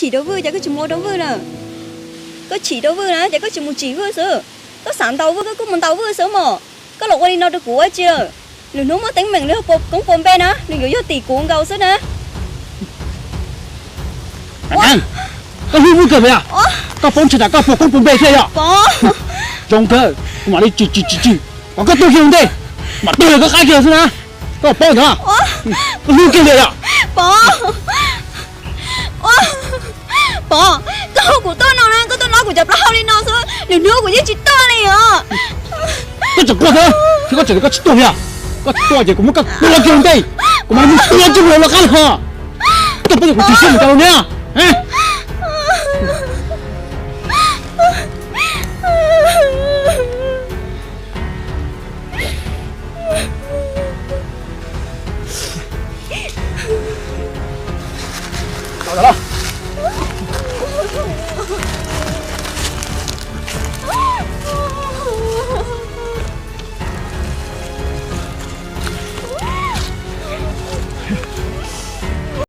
Chim rau Vwj ces koj tsis mus ua rau Vwj na. Koj chim rau Vwj na ces koj tsis mus chim Vwj xwb. Koj xav ntaus Vwj koj kuj mus ntaus Vwj xwb mas. Koj los ua li no rau kuv ua tsi? Lwm hnub muaj teeb meem li puas koob puas npe na, nws yuav yog tim kuv nkaus xwb na. Koj hlub Vwj kawg li yom? Koj paub ntshe tas koj puas koob puas npe thiab yom? Zoo kawg, kuv mam li tsim tsim tsim tsim kom koj tuag kiag ua ntej, mam tuag los koj qab kiag xwb na. Koj paub ntag, koj hlub kiag li yom? Pov, koj hu kuv tuaj no na, koj tuaj hlob kuv cov plaub hau li no xwb, lwm hnub kuv yeej tsis tuaj li os. Koj tseem quaj thiab, koj tseem tias koj tsis tuaj thiab. Koj tuaj ces kuv muab koj tua kiag ua ntej, kuv mam li mus tua tsis mus los qab li ho. Koj paub tias kuv tsis siab mus cas los niam.